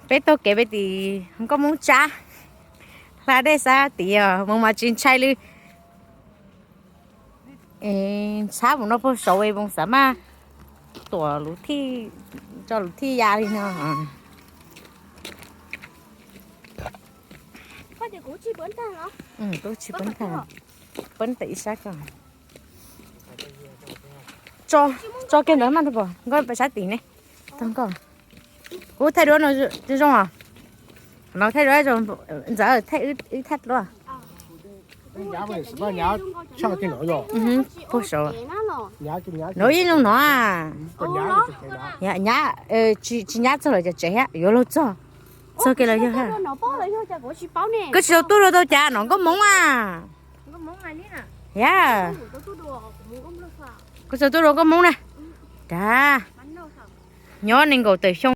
Peb taug kev peb tim nkauj Hmoob tsab, hla dej xab tid os, Hmoob mas tsis ntshai li. Ntshab mus no puag saud es Hmoob xav mas tuam lub thij, tso lub thij ya li no. Kuv tsis pab tag, pab tawm ib sab ko. Tso kiag ntawd mas rau pom nkauj pab sab tid ne. Tag nkauj. Kuv thaij duab no zoo os. No thaij duab zoo, ntxawm thaij wb thaij duab. Puag saud. No yeej zoo no. Nyab, tsis nyab txog lawv cov tsev thiab, yuav luag txog, txog kiag los yog. Koj tsis tau tuaj dua tau cas no nkauj Hmoob a? Yog, koj tsis tau tuaj dua nkauj Hmoob na. Dag, nyob nees nkaum tawm xyoo.